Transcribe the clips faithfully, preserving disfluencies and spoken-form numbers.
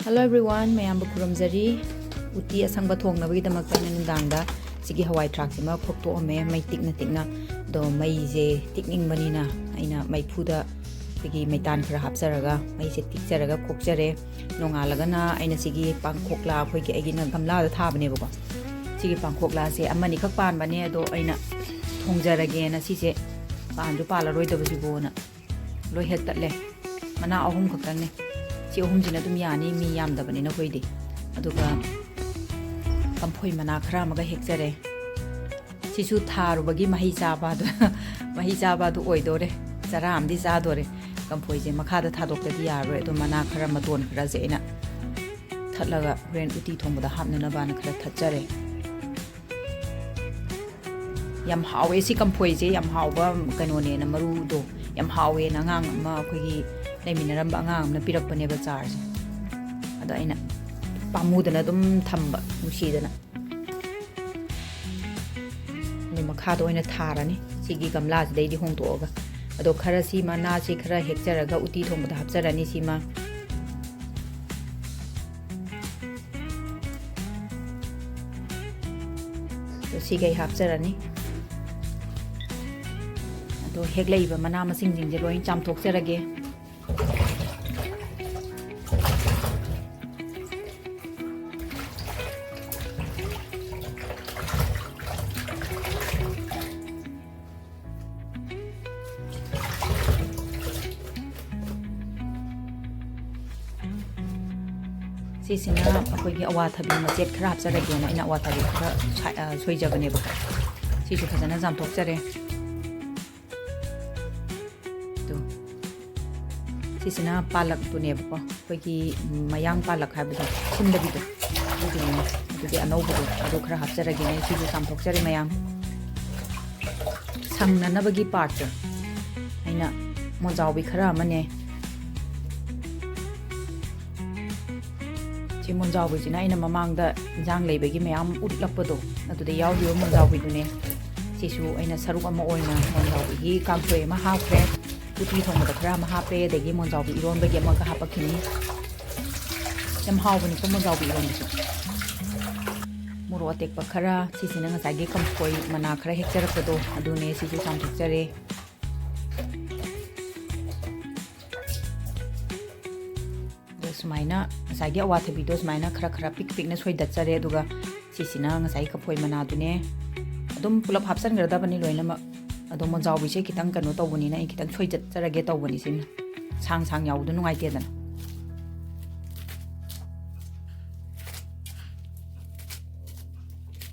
Hello everyone, ꯃꯌꯥꯝꯕꯨ ꯈꯨꯔꯨꯝꯖꯔꯤ꯫ ꯎꯇꯤ ꯑꯁꯪꯕ ꯊꯣꯡꯅꯕꯒꯤꯗꯃꯛꯇ ꯑꯩꯅ ꯅꯨꯡꯗꯥꯡꯗ ꯁꯤꯒꯤ ꯍꯋꯥꯏ ꯊ꯭ꯔꯥꯛꯁꯤꯃ ꯈꯣꯛꯇꯣꯛꯑꯝꯃꯦ, ꯃꯩ ꯇꯤꯛꯅ ꯇꯤꯛꯅ꯫ ꯑꯗꯣ ꯃꯩꯁꯦ ꯇꯤꯛꯅꯤꯡꯕꯅꯤꯅ ꯑꯩꯅ ꯃꯩꯐꯨꯗ ꯑꯩꯈꯣꯏꯒꯤ ꯃꯩꯇꯥꯟ ꯈꯔ ꯍꯥꯞꯆꯔꯒ ꯃꯩꯁꯦ ꯇꯤꯛꯆꯔꯒ ꯈꯣꯛꯆꯔꯦ꯫ ꯅꯣꯡꯉꯥꯜꯂꯒꯅ ꯑꯩꯅ ꯁꯤꯒꯤ ꯄꯥꯡꯈꯣꯛꯂꯥ, ꯑꯩꯈꯣꯏꯒꯤ, ꯑꯩꯒꯤꯅ ꯒꯝꯂꯥꯗ ꯊꯥꯕꯅꯦꯕꯀꯣ꯫ ꯁꯤꯒꯤ ꯄꯥꯡꯈꯣꯛꯂꯥꯁꯦ ꯑꯃꯅꯤꯈꯛ ꯄꯥꯟꯕꯅꯦ, ꯑꯗꯣ ꯑꯩꯅ ꯊꯣꯡꯖꯔꯒꯦꯅ ꯁꯤꯁꯦ ꯄꯥꯟꯁꯨ ꯄꯥꯜꯂꯔꯣꯏꯗꯕꯁꯤꯕꯨꯅ ꯂꯣꯏ ꯍꯦꯛꯇꯠꯂꯦ꯫ ꯃꯅꯥ ꯑꯍꯨꯝ ꯈꯛꯇꯪꯅꯦ꯫ ꯁꯤ ꯑꯍꯨꯝꯁꯤꯅ ꯑꯗꯨꯝ ꯌꯥꯅꯤ, ꯃꯤ ꯌꯥꯝꯗꯕꯅꯤꯅ ꯑꯩꯈꯣꯏꯗꯤ꯫ ꯑꯗꯨꯒ ꯀꯝꯐꯣꯏ ꯃꯅꯥ ꯈꯔ ꯑꯃꯒ ꯍꯦꯛꯆꯔꯦ꯫ ꯁꯤꯁꯨ ꯊꯥꯔꯨꯕꯒꯤ ꯃꯍꯩ ꯆꯥꯕ ꯑꯗꯨ, ꯃꯍꯩ ꯆꯥꯕ ꯑꯗꯨ ꯑꯣꯏꯗꯣꯔꯦ꯫ ꯆꯔꯥ ꯑꯃꯗꯤ ꯆꯥꯗꯣꯔꯦ꯫ ꯀꯝꯐꯣꯏꯁꯦ ꯃꯈꯥꯗ ꯊꯥꯗꯣꯛꯇꯗꯤ ꯌꯥꯔꯔꯣꯏ꯫ ꯑꯗꯣ ꯃꯅꯥ ꯈꯔ, ꯃꯇꯣꯟ ꯈꯔꯁꯦ ꯑꯩꯅ ꯊꯠꯂꯒ ꯍꯣꯔꯦꯟ ꯎꯇꯤ ꯊꯣꯡꯕꯗ ꯍꯥꯞꯅꯅꯕꯅ ꯈꯔ ꯊꯠꯆꯔꯦ꯫ ꯌꯥꯝ ꯍꯥꯎꯋꯦ ꯁꯤ ꯀꯝꯐꯣꯏꯁꯦ, ꯌꯥꯝ ꯍꯥꯎꯕ ꯀꯩꯅꯣꯅꯦꯅ, ꯃꯔꯨꯗꯣ ꯌꯥꯝ ꯍꯥꯎꯋꯦꯅ ꯑꯉꯥꯡ ꯑꯃ, ꯑꯩꯈꯣꯏꯒꯤ ꯂꯩꯃꯤꯟꯅꯔꯝꯕ ꯑꯉꯥꯡ ꯑꯃꯅ ꯄꯤꯔꯛꯄꯅꯦꯕ ꯆꯥꯔꯁꯦ꯫ ꯑꯗꯣ ꯑꯩꯅ ꯄꯥꯝꯃꯨꯗꯅ ꯑꯗꯨꯝ ꯊꯝꯕ, ꯅꯨꯡꯁꯤꯗꯅ꯫ ꯑꯗꯨ ꯃꯈꯥꯗ ꯑꯣꯏꯅ ꯊꯥꯔꯅꯤ, ꯁꯤꯒꯤ ꯒꯝꯂꯥꯁꯤꯗꯩꯗꯤ ꯍꯣꯡꯗꯣꯛꯑꯒ꯫ ꯑꯗꯣ ꯈꯔ, ꯁꯤ ꯃꯅꯥꯁꯤ ꯈꯔ ꯍꯦꯛꯆꯔꯒ ꯎꯇꯤ ꯊꯣꯡꯕꯗ ꯍꯥꯞꯆꯔꯅꯤ ꯁꯤꯃ꯫ ꯑꯗꯣ ꯁꯤꯈꯩ ꯍꯥꯞꯆꯔꯅꯤ꯫ ꯑꯗꯣ ꯍꯦꯛꯂꯛꯏꯕ ꯃꯅꯥ ꯃꯁꯤꯡꯁꯤꯡꯁꯦ ꯂꯣꯏ ꯆꯥꯝꯊꯣꯛꯆꯔꯒꯦ꯫ ꯁꯤꯁꯤꯅ ꯑꯩꯈꯣꯏꯒꯤ ꯑꯋꯥꯊꯕꯤ ꯃꯆꯦꯠ ꯈꯔ ꯍꯥꯞꯆꯔꯒꯦꯅ ꯑꯩꯅ ꯑꯋꯥꯊꯕꯤ ꯈꯔ ꯁꯥꯏ-, ꯑ, ꯁꯣꯏꯖꯕꯅꯦꯕꯀꯣ꯫ ꯁꯤꯁꯨ ꯐꯖꯅ ꯆꯥꯝꯊꯣꯛꯆꯔꯦ꯫ ꯑꯗꯨ ꯁꯤꯁꯤꯅ ꯄꯥꯂꯛꯇꯨꯅꯦꯕꯀꯣ, ꯑꯩꯈꯣꯏꯒꯤ ꯃꯌꯥꯡ ꯄꯥꯂꯛ ꯍꯥꯏꯕꯗꯣ, ꯁꯤꯟꯗꯕꯤꯗꯣ, ꯑꯗꯨꯗꯨꯅꯦ꯫ ꯑꯗꯨꯒꯤ ꯑꯅꯧꯕꯗꯣ ꯑꯗꯨ ꯈꯔ ꯍꯥꯞꯆꯔꯒꯦꯅꯦ꯫ ꯁꯤꯁꯨ ꯆꯥꯝꯊꯣꯛꯆꯔꯦ ꯃꯌꯥꯝ꯫ ꯁꯪꯅꯅꯕꯒꯤ ꯄꯥꯔꯠꯇꯣ ꯑꯩꯅ ꯃꯣꯟꯖꯥꯎꯕꯤ ꯈꯔ ꯑꯃꯅꯦ꯫ ꯁꯤ ꯃꯣꯟꯖꯥꯎꯕꯤꯁꯤꯅ ꯑꯩꯅ ꯃꯃꯥꯡꯗ ꯏꯟꯖꯥꯡ ꯂꯩꯕꯒꯤ ꯃꯌꯥꯝ ꯎꯠꯂꯛꯄꯗꯣ, ꯑꯗꯨꯗ ꯌꯥꯎꯈꯤꯕ ꯃꯣꯟꯖꯥꯎꯕꯤꯗꯨꯅꯦ꯫ ꯁꯤꯁꯨ ꯑꯩꯅ ꯁꯔꯨꯛ ꯑꯃ ꯑꯣꯏꯅ ꯃꯣꯟꯖꯥꯎꯕꯤꯒꯤ ꯀꯥꯡꯁꯣꯏ ꯑꯃ ꯍꯥꯞꯈ꯭ꯔꯦ꯫ ꯎꯇꯤ ꯊꯣꯡꯕꯗ ꯈꯔ ꯑꯃ ꯍꯥꯞꯄꯦ, ꯑꯗꯒꯤ ꯃꯣꯟꯖꯥꯎꯕꯤ ꯏꯔꯣꯟꯕꯒꯤ ꯑꯃꯒ ꯍꯥꯞꯄꯛꯈꯤꯅꯤ꯫ ꯌꯥꯝ ꯍꯥꯎꯕꯅꯤꯀꯣ ꯃꯣꯟꯖꯥꯎꯕꯤ ꯏꯔꯣꯟꯕꯁꯨ꯫ ꯃꯣꯔꯣꯛ ꯑꯇꯦꯛꯄ ꯈꯔ, ꯁꯤꯁꯤꯅ ꯉꯁꯥꯏꯒꯤ ꯀꯝꯐꯣꯏ ꯃꯅꯥ ꯈꯔ ꯍꯦꯛꯆꯔꯛꯄꯗꯣ ꯑꯗꯨꯅꯦ, ꯁꯤꯁꯨ ꯆꯥꯝꯊꯣꯛꯆꯔꯦ꯫ ꯑꯗꯣ ꯁꯨꯃꯥꯏꯅ ꯉꯁꯥꯏꯒꯤ ꯑꯋꯥꯊꯕꯤꯗꯣ ꯁꯨꯃꯥꯏꯅ ꯈꯔ ꯈꯔ ꯄꯤꯛ ꯄꯤꯛꯅ ꯁꯣꯏꯗꯠꯆꯔꯦ꯫ ꯑꯗꯨꯒ ꯁꯤꯁꯤꯅ ꯉꯁꯥꯏꯒꯤ ꯀꯐꯣꯏ ꯃꯅꯥꯗꯨꯅꯦ꯫ ꯑꯗꯨꯝ ꯄꯨꯂꯞ ꯍꯥꯞꯆꯤꯟꯈ꯭ꯔꯗꯕꯅꯤ ꯂꯣꯏꯅꯃꯛ꯫ ꯑꯗꯣ ꯃꯣꯟꯖꯥꯎꯕꯤꯁꯦ ꯈꯤꯇꯪ ꯀꯩꯅꯣ ꯇꯧꯕꯅꯤꯅ ꯑꯩ ꯈꯤꯇꯪ ꯁꯣꯏꯗꯠꯆꯔꯒꯦ ꯇꯧꯕꯅꯤ꯫ ꯁꯤꯅ ꯁꯥꯡ ꯁꯥꯡ ꯌꯥꯎꯕꯗꯣ ꯅꯨꯡꯉꯥꯏꯇꯦꯗꯅ꯫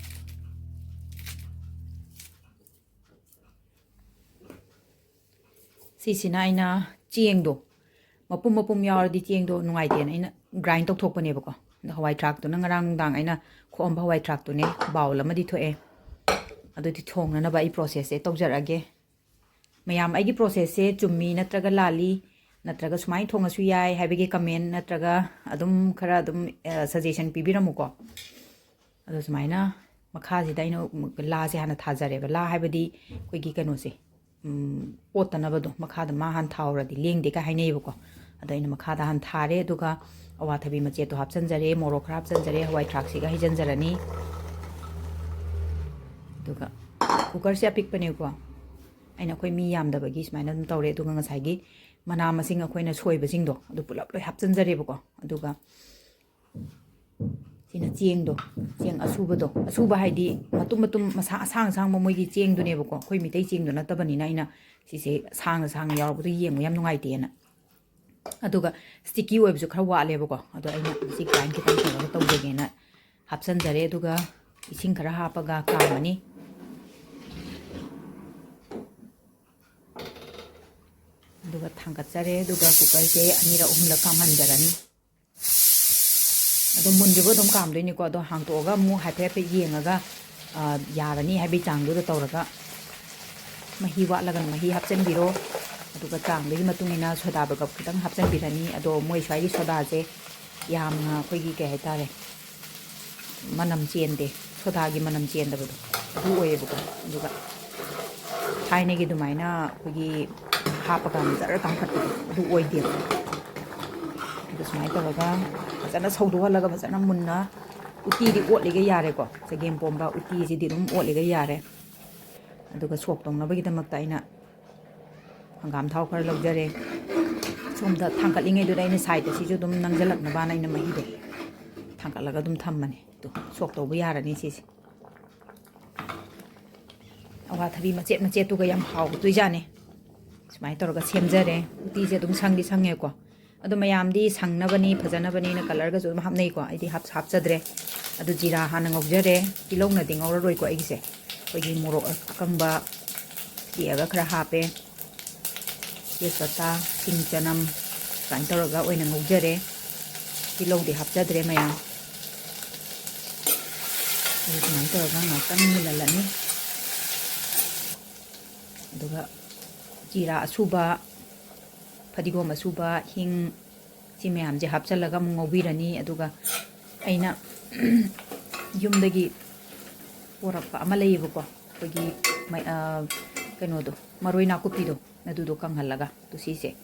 ꯁꯤꯁꯤꯅ ꯑꯩꯅ ꯆꯦꯡꯗꯣ, ꯃꯄꯨꯝ ꯃꯄꯨꯝ ꯌꯥꯎꯔꯗꯤ ꯆꯦꯡꯗꯣ ꯅꯨꯡꯉꯥꯏꯇꯦꯅ ꯑꯩꯅ ꯒ꯭ꯔꯥꯏꯟ ꯇꯧꯊꯣꯛꯄꯅꯦꯕꯀꯣ꯫ ꯑꯗꯣ ꯍꯋꯥꯏ ꯊ꯭ꯔꯥꯛꯇꯨꯅ, ꯉꯔꯥꯡ ꯅꯨꯡꯗꯥꯡ ꯑꯩꯅ ꯈꯣꯛꯑꯝꯕ ꯍꯋꯥꯏ ꯊ꯭ꯔꯥꯛꯇꯨꯅꯦ, ꯕꯥꯎꯜ ꯑꯃꯗꯤ ꯊꯣꯛꯑꯦ꯫ ꯑꯗꯨꯗꯤ ꯊꯣꯡꯅꯅꯕ ꯑꯩ ꯄ꯭ꯔꯣꯁꯦꯁꯁꯦ ꯇꯧꯖꯔꯛꯑꯒꯦ꯫ ꯃꯌꯥꯝ, ꯑꯩꯒꯤ ꯄ꯭ꯔꯣꯁꯦꯁꯁꯦ ꯆꯨꯝꯃꯤ ꯅꯠꯇ꯭ꯔꯒ ꯂꯥꯜꯂꯤ, ꯅꯠꯇ꯭ꯔꯒ ꯁꯨꯃꯥꯏꯅ ꯊꯣꯡꯉꯁꯨ ꯌꯥꯏ ꯍꯥꯏꯕꯒꯤ ꯀꯃꯦꯟ, ꯅꯠꯇ꯭ꯔꯒ ꯑꯗꯨꯝ ꯈꯔ ꯑꯗꯨꯝ ꯁꯖꯦꯁꯟ ꯄꯤꯕꯤꯔꯝꯃꯨꯀꯣ꯫ ꯑꯗꯣ ꯁꯨꯃꯥꯏꯅ ꯃꯈꯥꯁꯤꯗ ꯑꯩꯅ ꯂꯥꯁꯦ ꯍꯥꯟꯅ ꯊꯥꯖꯔꯦꯕ꯫ ꯂꯥ ꯍꯥꯏꯕꯗꯤ ꯑꯩꯈꯣꯏꯒꯤ ꯀꯩꯅꯣꯁꯦ, ꯎꯝ, ꯑꯣꯠꯇꯅꯕꯗꯣ, ꯃꯈꯥꯗ ꯃꯥ ꯍꯥꯟꯅ ꯊꯥꯍꯧꯔꯗꯤ ꯂꯦꯡꯗꯦꯒ ꯍꯥꯏꯅꯩꯌꯦꯕꯀꯣ꯫ ꯑꯗꯣ ꯑꯩꯅ ꯃꯈꯥꯗ ꯍꯥꯟꯅ ꯊꯥꯔꯦ, ꯑꯗꯨꯒ ꯑꯋꯥꯊꯕꯤ ꯃꯆꯦꯠꯇꯣ ꯍꯥꯞꯆꯤꯟꯖꯔꯦ, ꯃꯣꯔꯣꯛ ꯈꯔ ꯍꯥꯞꯆꯤꯟꯖꯔꯦ, ꯍꯋꯥꯏ ꯊ꯭ꯔꯥꯛꯁꯤꯒ ꯍꯩꯖꯤꯟꯖꯔꯅꯤ꯫ ꯑꯗꯨꯒ ꯀꯨꯀꯔꯁꯦ ꯑꯄꯤꯛꯄꯅꯦꯀꯣ, ꯑꯩꯅ, ꯑꯩꯈꯣꯏ ꯃꯤ ꯌꯥꯝꯗꯕꯒꯤ ꯁꯨꯃꯥꯏꯅ ꯑꯗꯨꯝ ꯇꯧꯔꯦ꯫ ꯑꯗꯨꯒ ꯉꯁꯥꯏꯒꯤ ꯃꯅꯥ ꯃꯁꯤꯡ ꯑꯩꯈꯣꯏꯅ ꯁꯣꯏꯕꯁꯤꯡꯗꯣ ꯑꯗꯨ ꯄꯨꯂꯞ ꯂꯣꯏ ꯍꯥꯞꯆꯤꯟꯖꯔꯦꯕꯀꯣ꯫ ꯑꯗꯨꯒ ꯁꯤꯅ ꯆꯦꯡꯗꯣ, ꯆꯦꯡ ꯑꯁꯨꯕꯗꯣ, ꯑꯁꯨꯕ ꯍꯥꯏꯗꯤ ꯃꯇꯨꯝ ꯃꯇꯨꯝ ꯃꯁꯥ ꯑꯁꯥꯡ ꯑꯁꯥꯡꯕ ꯃꯣꯏꯒꯤ ꯆꯦꯡꯗꯨꯅꯦꯕꯀꯣ꯫ ꯑꯩꯈꯣꯏ ꯃꯤꯇꯩ ꯆꯦꯡꯗꯣ ꯅꯠꯇꯕꯅꯤꯅ ꯑꯩꯅ ꯁꯤꯁꯦ ꯁꯥꯡꯅ ꯁꯥꯡꯅ ꯌꯥꯎꯔꯕꯗꯣ ꯌꯦꯡꯕ ꯌꯥꯝ ꯅꯨꯡꯉꯥꯏꯇꯦꯅ꯫ ꯑꯗꯨꯒ ꯁ꯭ꯇꯤꯀꯤ ꯑꯣꯏꯕꯁꯨ ꯈꯔ ꯋꯥꯠꯂꯦꯕꯀꯣ꯫ ꯑꯗꯣ ꯑꯩꯅ ꯁꯤ ꯒ꯭ꯔꯥꯏꯟ ꯈꯤꯇꯪ ꯇꯧꯔꯒ ꯇꯧꯖꯒꯦꯅ ꯍꯥꯞꯆꯤꯟꯖꯔꯦ꯫ ꯑꯗꯨꯒ ꯏꯁꯤꯡ ꯈꯔ ꯍꯥꯞꯄꯒ ꯀꯥꯝꯃꯅꯤ꯫ ꯑꯗꯨꯒ ꯊꯥꯡꯒꯠꯆꯔꯦ꯫ ꯑꯗꯨꯒ ꯀꯨꯀꯔꯁꯦ ꯑꯅꯤꯔꯛ ꯑꯍꯨꯝꯂꯛ ꯀꯥꯝꯍꯟꯖꯔꯅꯤ꯫ ꯑꯗꯣ ꯃꯨꯟꯗ꯭ꯔꯤꯕ ꯑꯗꯨꯝ ꯀꯥꯝꯗꯣꯏꯅꯤꯀꯣ꯫ ꯑꯗꯣ ꯍꯥꯡꯇꯣꯛꯑꯒ ꯑꯃꯨꯛ ꯍꯥꯏꯐꯦꯠ ꯍꯥꯏꯐꯦꯠ ꯌꯦꯡꯉꯒ, ꯑ, ꯌꯥꯔꯅꯤ ꯍꯥꯏꯕꯒꯤ ꯆꯥꯡꯗꯨꯗ ꯇꯧꯔꯒ, ꯃꯍꯤ ꯋꯥꯠꯂꯒꯅ ꯃꯍꯤ ꯍꯥꯞꯆꯤꯟꯕꯤꯔꯣ꯫ ꯑꯗꯨꯒ ꯆꯥꯡꯗꯨꯒꯤ ꯃꯇꯨꯡ ꯏꯟꯅ ꯁꯣꯗꯥ ꯕꯥꯏꯒꯞ ꯈꯤꯇꯪ ꯍꯥꯞꯆꯤꯟꯕꯤꯔꯅꯤ꯫ ꯑꯗꯣ ꯃꯣꯏ ꯁ꯭ꯋꯥꯏꯒꯤ ꯁꯣꯗꯥꯁꯦ ꯌꯥꯝꯅ ꯑꯩꯈꯣꯏꯒꯤ, ꯀꯩ ꯍꯥꯏꯇꯥꯔꯦ, ꯃꯅꯝ ꯆꯦꯟꯗꯦ, ꯁꯣꯗꯥꯒꯤ ꯃꯅꯝ ꯆꯦꯟꯗꯕꯗꯣ ꯑꯗꯨ ꯑꯣꯏꯌꯦꯕꯀꯣ꯫ ꯑꯗꯨꯒ ꯊꯥꯏꯅꯒꯤ ꯑꯗꯨꯃꯥꯏꯅ ꯑꯩꯈꯣꯏꯒꯤ ꯍꯥꯞꯄꯀꯥꯟꯗ ꯖꯔ ꯀꯥꯝꯈꯠꯄꯗꯣ ꯑꯗꯨ ꯑꯣꯏꯗꯦꯕ꯫ ꯑꯗꯨ ꯁꯨꯃꯥꯏꯅ ꯇꯧꯔꯒ ꯐꯖꯅ ꯁꯧꯗꯣꯛꯍꯜꯂꯒ ꯐꯖꯅ ꯃꯨꯟꯅ, ꯎꯇꯤꯗꯤ ꯑꯣꯠꯂꯤꯒꯩ ꯌꯥꯔꯦꯀꯣ, ꯆꯒꯦꯝ ꯄꯣꯝꯕ ꯎꯇꯤꯁꯤꯗꯤ ꯑꯗꯨꯝ ꯑꯣꯠꯂꯤꯒꯩ ꯌꯥꯔꯦ꯫ ꯑꯗꯨꯒ ꯁꯣꯛ ꯇꯧꯅꯕꯒꯤꯗꯃꯛꯇ ꯑꯩꯅ ꯍꯪꯒꯥꯝ ꯊꯥꯎ ꯈꯔ ꯂꯧꯖꯔꯦ꯫ ꯁꯣꯝꯗ ꯊꯥꯡꯒꯠꯂꯤꯉꯩꯗꯨꯗ ꯑꯩꯅ ꯁꯥꯏꯗ ꯁꯤꯁꯨ ꯑꯗꯨꯝ ꯅꯪꯁꯤꯜꯂꯛꯅꯕꯅ ꯑꯩꯅ ꯃꯍꯤꯗꯣ ꯊꯥꯡꯒꯠꯂꯒ ꯑꯗꯨꯝ ꯊꯝꯕꯅꯦ꯫ ꯑꯗꯨ ꯁꯣꯛ ꯇꯧꯕ ꯌꯥꯔꯅꯤ ꯁꯤꯁꯦ꯫ ꯑꯋꯥꯊꯕꯤ ꯃꯆꯦꯠ ꯃꯆꯦꯠꯇꯨꯒ ꯌꯥꯝ ꯍꯥꯎꯗꯣꯏꯖꯥꯠꯅꯤ꯫ ꯁꯨꯃꯥꯏꯅ ꯇꯧꯔꯒ ꯁꯦꯝꯖꯔꯦ꯫ ꯎꯇꯤꯁꯦ ꯑꯗꯨꯝ ꯁꯪꯗꯤ ꯁꯪꯉꯦꯀꯣ꯫ ꯑꯗꯣ ꯃꯌꯥꯝꯗꯤ ꯁꯪꯅꯕꯅꯤ, ꯐꯖꯅꯕꯅꯤꯅ ꯀꯂꯔꯒꯁꯨ ꯑꯗꯨꯝ ꯍꯥꯞꯅꯩꯀꯣ꯫ ꯑꯩꯗꯤ ꯍꯥꯞ-, ꯍꯥꯞꯆꯗ꯭ꯔꯦ꯫ ꯑꯗꯨ ꯖꯤꯔꯥ ꯍꯥꯟꯅ ꯉꯧꯖꯔꯦ꯫ ꯇꯤꯜꯍꯧꯅꯗꯤ ꯉꯧꯔꯔꯣꯏꯀꯣ ꯑꯩꯒꯤꯁꯦ꯫ ꯑꯩꯈꯣꯏꯒꯤ ꯃꯣꯔꯣꯛ ꯑꯀꯪꯕ ꯇꯦꯛꯑꯒ ꯈꯔ ꯍꯥꯞꯄꯦ꯫ ꯇꯦꯖꯄꯇꯥ, ꯁꯤꯡ, ꯆꯅꯝ ꯁꯨꯃꯥꯏꯅ ꯇꯧꯔꯒ ꯑꯣꯏꯅ ꯉꯧꯖꯔꯦ꯫ ꯇꯤꯜꯍꯧꯗꯤ ꯍꯥꯞꯆꯗ꯭ꯔꯦ ꯃꯌꯥꯝ꯫ ꯑꯗꯨ ꯁꯨꯃꯥꯏꯅ ꯇꯧꯔꯒ ꯉꯥꯛꯇꯪ ꯃꯨꯜꯍꯜꯂꯅꯤ꯫ ꯑꯗꯨꯒ ꯖꯤꯔꯥ ꯑꯁꯨꯕ, ꯐꯗꯤꯒꯣꯝ ꯑꯁꯨꯕ, ꯍꯤꯡ, ꯁꯤ ꯃꯌꯥꯝꯁꯦ ꯍꯥꯞꯆꯤꯜꯂꯒ ꯑꯃꯨꯛ ꯉꯧꯕꯤꯔꯅꯤ꯫ ꯑꯗꯨꯒ ꯑꯩꯅ ꯌꯨꯝꯗꯒꯤ ꯄꯣꯔꯛꯄ ꯑꯃ ꯂꯩꯌꯦꯕꯀꯣ, ꯑꯩꯈꯣꯏꯒꯤ ꯃꯩ-, ꯑ, ꯀꯩꯅꯣꯗꯣ, ꯃꯔꯣꯏ ꯅꯥꯀꯨꯞꯄꯤꯗꯣ, ꯑꯗꯨꯗꯣ ꯀꯪꯍꯜꯂꯒ, ꯑꯗꯨ ꯁꯤꯁꯦ,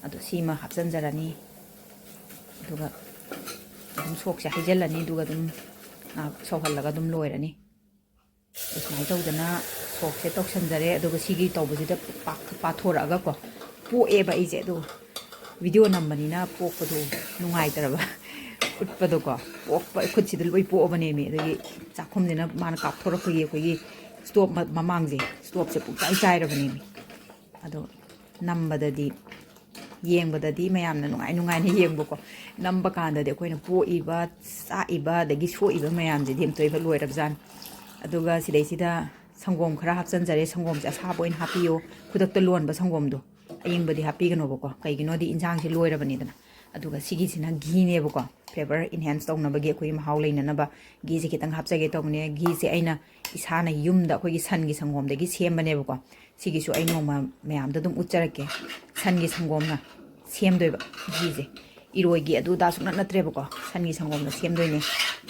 ꯑꯗꯣ ꯁꯤꯃ ꯍꯥꯞꯆꯤꯟꯖꯔꯅꯤ꯫ ꯑꯗꯨꯒ ꯑꯗꯨꯝ ꯁꯣꯛꯁꯦ ꯍꯩꯖꯤꯜꯂꯅꯤ꯫ ꯑꯗꯨꯒ ꯑꯗꯨꯝ ꯉꯥꯏꯍꯥꯛ ꯁꯧꯍꯜꯂꯒ ꯑꯗꯨꯝ ꯂꯣꯏꯔꯅꯤ꯫ ꯁꯨꯃꯥꯏꯅ ꯇꯧꯗꯅ ꯁꯣꯛꯁꯦ ꯇꯧꯁꯟꯖꯔꯦ꯫ ꯑꯗꯨꯒ ꯁꯤꯒꯤ ꯇꯧꯕꯁꯤꯗ ꯄꯥꯛ-, ꯄꯥꯊꯣꯔꯛꯑꯒꯀꯣ, ꯄꯣꯛꯑꯦꯕ ꯑꯩꯁꯦ꯫ ꯑꯗꯨ ꯚꯤꯗꯤꯑꯣ ꯅꯝꯕꯅꯤꯅ ꯄꯣꯛꯄꯗꯣ ꯅꯨꯡꯉꯥꯏꯇ꯭ꯔꯕ꯫ ꯎꯠꯄꯗꯣꯀꯣ, ꯄꯣꯛꯄ, ꯈꯨꯠꯁꯤꯗ ꯂꯣꯏ ꯄꯣꯛꯑꯕꯅꯦꯃꯤ꯫ ꯑꯗꯒꯤ ꯆꯥꯛꯈꯨꯝꯁꯤꯅ ꯃꯥꯅ ꯀꯥꯞꯊꯣꯔꯛꯄꯒꯤ ꯑꯩꯈꯣꯏꯒꯤ ꯁ꯭ꯇꯣꯞ ꯃ-, ꯃꯃꯥꯡꯁꯦ, ꯁ꯭ꯇꯣꯞꯁꯦ ꯄꯨꯡꯆꯥꯏ ꯆꯥꯏꯔꯕꯅꯦꯃꯤ꯫ ꯑꯗꯣ ꯅꯝꯕꯗꯗꯤ, ꯌꯦꯡꯕꯗꯗꯤ ꯃꯌꯥꯝꯅ ꯅꯨꯡꯉꯥꯏ ꯅꯨꯡꯉꯥꯏꯅ ꯌꯦꯡꯕꯀꯣ, ꯅꯝꯕ ꯀꯥꯟꯗꯗꯤ ꯑꯩꯈꯣꯏꯅ ꯄꯣꯛꯏꯕ, ꯆꯥꯛꯏꯕ, ꯑꯗꯒꯤ ꯁꯣꯛꯏꯕ ꯃꯌꯥꯝꯁꯤꯗꯤ ꯑꯝꯇꯣꯏꯕ ꯂꯣꯏꯔꯕꯖꯥꯠꯅꯤ꯫ ꯑꯗꯨꯒ ꯁꯤꯗꯩꯁꯤꯗ ꯁꯪꯒꯣꯝ ꯈꯔ ꯍꯥꯞꯆꯤꯟꯖꯔꯦ꯫ ꯁꯪꯒꯣꯝꯁꯦ ꯑꯁꯥꯕ ꯑꯣꯏꯅ ꯍꯥꯞꯄꯤꯌꯣ, ꯈꯨꯗꯛꯇ ꯂꯣꯟꯕ ꯁꯪꯒꯣꯝꯗꯣ, ꯑꯌꯤꯡꯕꯗꯤ ꯍꯥꯞꯄꯤꯒꯅꯣꯕꯀꯣ, ꯀꯩꯒꯤꯅꯣꯗꯤ ꯏꯟꯁꯥꯡꯁꯦ ꯂꯣꯏꯔꯕꯅꯤꯗꯅ꯫ ꯑꯗꯨꯒ ꯁꯤꯒꯤꯁꯤꯅ ꯘꯤꯅꯦꯕꯀꯣ, ꯐ꯭ꯂꯦꯕꯔ ꯏꯟꯍꯦꯟꯁ ꯇꯧꯅꯕꯒꯤ, ꯑꯩꯈꯣꯏꯒꯤ ꯃꯍꯥꯎ ꯂꯩꯅꯅꯕ ꯘꯤꯁꯦ ꯈꯤꯇꯪ ꯍꯥꯞꯆꯒꯦ ꯇꯧꯕꯅꯦ꯫ ꯘꯤꯁꯦ ꯑꯩꯅ ꯏꯁꯥꯅ ꯌꯨꯝꯗ ꯑꯩꯈꯣꯏꯒꯤ ꯁꯟꯒꯤ ꯁꯪꯒꯣꯝꯗꯒꯤ ꯁꯦꯝꯕꯅꯦꯕꯀꯣ꯫ ꯁꯤꯒꯤꯁꯨ ꯑꯩ ꯅꯣꯡꯃ ꯃꯌꯥꯝꯗ ꯑꯗꯨꯝ ꯎꯠꯆꯔꯛꯀꯦ꯫ ꯁꯟꯒꯤ ꯁꯪꯒꯣꯝꯅ ꯁꯦꯝꯗꯣꯏꯕ ꯘꯤꯁꯦ꯫ ꯏꯔꯣꯏꯒꯤ ꯑꯗꯨ ꯑꯗꯥ ꯁꯨꯡꯅꯠ ꯅꯠꯇ꯭ꯔꯦꯕꯀꯣ, ꯁꯟꯒꯤ ꯁꯪꯒꯣꯝꯅ ꯁꯦꯝꯗꯣꯏꯅꯦ꯫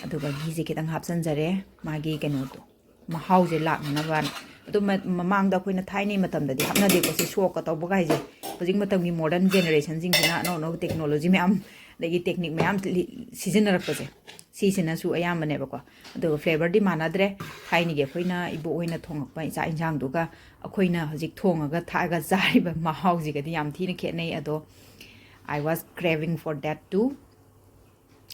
ꯑꯗꯨꯒ ꯘꯤꯁꯦ ꯈꯤꯇꯪ ꯍꯥꯞꯆꯤꯟꯖꯔꯦ, ꯃꯥꯒꯤ ꯀꯩꯅꯣꯗꯣ, ꯃꯍꯥꯎꯁꯦ ꯂꯥꯛꯅꯅꯕꯅ꯫ ꯑꯗꯨ ꯃ-, ꯃꯃꯥꯡꯗ ꯑꯩꯈꯣꯏꯅ ꯊꯥꯏꯅꯩ ꯃꯇꯝꯗꯗꯤ ꯍꯥꯞꯅꯗꯦꯀꯣ ꯁꯤ ꯁꯣꯛꯀ ꯇꯧꯕꯒ ꯍꯥꯏꯁꯦ꯫ ꯍꯧꯖꯤꯛ ꯃꯇꯝꯒꯤ ꯃꯣꯗꯔꯟ ꯖꯦꯅꯦꯔꯦꯁꯟꯁꯤꯡꯁꯤꯅ ꯑꯅꯧ ꯑꯅꯧꯕ ꯇꯦꯛꯅꯣꯂꯣꯖꯤ ꯃꯌꯥꯝ ꯑꯗꯒꯤ technique ꯃꯌꯥꯝ ꯂꯤ-, ꯁꯤꯖꯤꯟꯅꯔꯛꯄꯁꯦ, ꯁꯤꯁꯤꯅꯁꯨ ꯑꯌꯥꯝꯕꯅꯦꯕꯀꯣ꯫ ꯑꯗꯨꯒ flavorꯗꯤ ꯃꯥꯟꯅꯗ꯭ꯔꯦ꯫ ꯊꯥꯏꯅꯒꯤ ꯑꯩꯈꯣꯏꯅ ꯏꯕꯣꯛ ꯍꯣꯏꯅ ꯊꯣꯡꯉꯛꯄ ꯆꯥꯛ ꯏꯟꯁꯥꯡꯗꯨꯒ ꯑꯩꯈꯣꯏꯅ ꯍꯧꯖꯤꯛ ꯊꯣꯡꯉꯒ ꯊꯥꯛꯑꯒ ꯆꯥꯔꯤꯕ ꯃꯍꯥꯎꯁꯤꯒꯗꯤ ꯌꯥꯝ ꯊꯤꯅ ꯈꯦꯠꯅꯩ꯫ ꯑꯗꯣ I was craving for that too꯫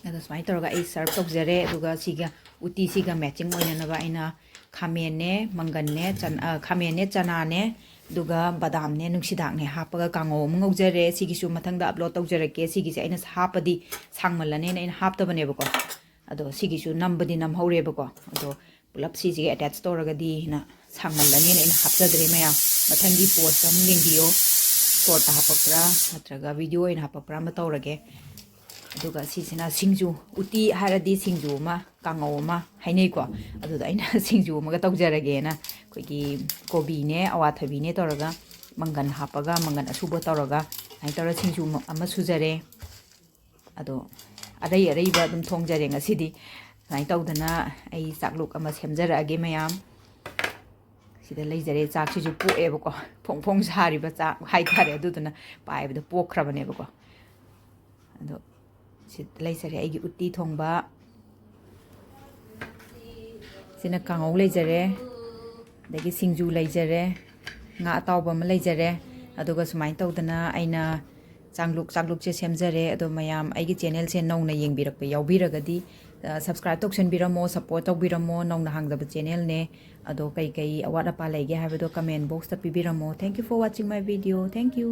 ꯑꯗꯣ ꯁꯨꯃꯥꯏꯅ ꯇꯧꯔꯒ ꯑꯩ serve ꯇꯧꯖꯔꯦ꯫ ꯑꯗꯨꯒ ꯁꯤꯒ ꯎꯇꯤꯁꯤꯒ matching ꯑꯣꯏꯅꯅꯕ ꯑꯩꯅ ꯈꯥꯃꯦꯟꯅꯦ, ꯃꯪꯒꯟꯅꯦ, ꯆꯟ-, ꯑ, ꯈꯥꯃꯦꯟꯅꯦ, ꯆꯅꯥꯅꯦ, ꯑꯗꯨꯒ ꯕꯗꯥꯝꯅꯦ, ꯅꯨꯡꯁꯤꯗꯥꯛꯅꯦ ꯍꯥꯞꯄꯒ ꯀꯥꯡꯉꯧ ꯑꯃ ꯉꯧꯖꯔꯦ꯫ ꯁꯤꯒꯤꯁꯨ ꯃꯊꯪꯗ upload ꯇꯧꯖꯔꯛꯀꯦ꯫ ꯁꯤꯒꯤꯁꯦ ꯑꯩꯅ ꯍꯥꯞꯄꯗꯤ ꯁꯥꯡꯃꯜꯂꯅꯦꯅ ꯑꯩꯅ ꯍꯥꯞꯇꯕꯅꯦꯕꯀꯣ꯫ ꯑꯗꯣ ꯁꯤꯒꯤꯁꯨ ꯅꯝꯕꯗꯤ ꯅꯝꯍꯧꯔꯦꯕꯀꯣ꯫ ꯑꯗꯣ ꯄꯨꯂꯞ ꯁꯤꯁꯤꯒ attach ꯇꯧꯔꯒꯗꯤ ꯍꯦꯟꯅ ꯁꯥꯡꯃꯜꯂꯅꯦꯅ ꯑꯩꯅ ꯍꯥꯞꯆꯗ꯭ꯔꯦ ꯃꯌꯥꯝ꯫ ꯃꯊꯪꯒꯤ postꯇ ꯑꯃꯨꯛ ꯌꯦꯡꯕꯤꯌꯣ꯫ Shortꯇ ꯍꯥꯞꯄꯛꯄ꯭ꯔꯥ ꯅꯠꯇ꯭ꯔꯒ video ꯑꯣꯏꯅ ꯍꯥꯞꯄꯛꯄ꯭ꯔꯥ ꯑꯃ ꯇꯧꯔꯒꯦ꯫ ꯑꯗꯨꯒ ꯁꯤꯁꯤꯅ ꯁꯤꯡꯖꯨ, ꯎꯇꯤ ꯍꯥꯏꯔꯗꯤ ꯁꯤꯡꯖꯨ ꯑꯃ, ꯀꯥꯡꯉꯧ ꯑꯃ ꯍꯥꯏꯅꯩꯀꯣ꯫ ꯑꯗꯨꯗ ꯑꯩꯅ ꯁꯤꯡꯖꯨ ꯑꯃꯒ ꯇꯧꯖꯔꯒꯦꯅ ꯑꯩꯈꯣꯏꯒꯤ ꯀꯣꯕꯤꯅꯦ, ꯑꯋꯥꯊꯕꯤꯅꯦ ꯇꯧꯔꯒ, ꯃꯪꯒꯟ ꯍꯥꯞꯄꯒ, ꯃꯪꯒꯟ ꯑꯁꯨꯕ ꯇꯧꯔꯒ ꯑꯗꯨꯃꯥꯏꯅ ꯇꯧꯔꯒ ꯁꯤꯡꯖꯨ ꯑꯃ, ꯑꯃ ꯁꯨꯖꯔꯦ꯫ ꯑꯗꯣ ꯑꯔꯩ ꯑꯔꯩꯕ ꯑꯗꯨꯝ ꯊꯣꯡꯖꯔꯦ ꯉꯁꯤꯗꯤ꯫ ꯁꯨꯃꯥꯏꯅ ꯇꯧꯗꯅ ꯑꯩ ꯆꯥꯛꯂꯨꯛ ꯑꯃ ꯁꯦꯝꯖꯔꯛꯑꯒꯦ ꯃꯌꯥꯝ꯫ ꯁꯤꯗ ꯂꯩꯖꯔꯦ꯫ ꯆꯥꯛꯁꯤꯁꯨ ꯄꯣꯛꯑꯦꯕꯀꯣ꯫ ꯐꯣꯡ ꯐꯣꯡ ꯁꯥꯔꯤꯕ ꯆꯥꯛ ꯍꯥꯏꯇꯥꯔꯦ꯫ ꯑꯗꯨꯗꯨꯅ ꯄꯥꯏꯕꯗ ꯄꯣꯛꯈ꯭ꯔꯕꯅꯦꯕꯀꯣ꯫ ꯑꯗꯣ ꯁꯤꯗ ꯂꯩꯖꯔꯦ ꯑꯩꯒꯤ ꯎꯇꯤ ꯊꯣꯡꯕ꯫ ꯁꯤꯅ ꯀꯥꯡꯉꯧ ꯂꯩꯖꯔꯦ꯫ ꯑꯗꯒꯤ ꯁꯤꯡꯖꯨ ꯂꯩꯖꯔꯦ꯫ ꯉꯥ ꯑꯇꯥꯎꯕ ꯑꯃ ꯂꯩꯖꯔꯦ꯫ ꯑꯗꯨꯒ ꯁꯨꯃꯥꯏꯅ ꯇꯧꯗꯅ ꯑꯩꯅ ꯆꯥꯛꯂꯨꯛ, ꯆꯥꯛꯂꯨꯛꯁꯦ ꯁꯦꯝꯖꯔꯦ꯫ ꯑꯗꯣ ꯃꯌꯥꯝ ꯑꯩꯒꯤ channelꯁꯦ ꯅꯧꯅ ꯌꯦꯡꯕꯤꯔꯛꯄ ꯌꯥꯎꯕꯤꯔꯒꯗꯤ, ꯑ, subscribe ꯇꯧꯁꯟꯕꯤꯔꯝꯃꯣ, support ꯇꯧꯕꯤꯔꯝꯃꯣ꯫ ꯅꯧꯅ ꯍꯥꯡꯖꯕ channelꯅꯦ꯫ ꯑꯗꯣ ꯀꯩ ꯀꯩ ꯑꯋꯥꯠ ꯑꯄꯥ ꯂꯩꯒꯦ ꯍꯥꯏꯕꯗꯣ comment boxꯇ ꯄꯤꯕꯤꯔꯝꯃꯣ꯫ Thank you for watching my video. Thank you.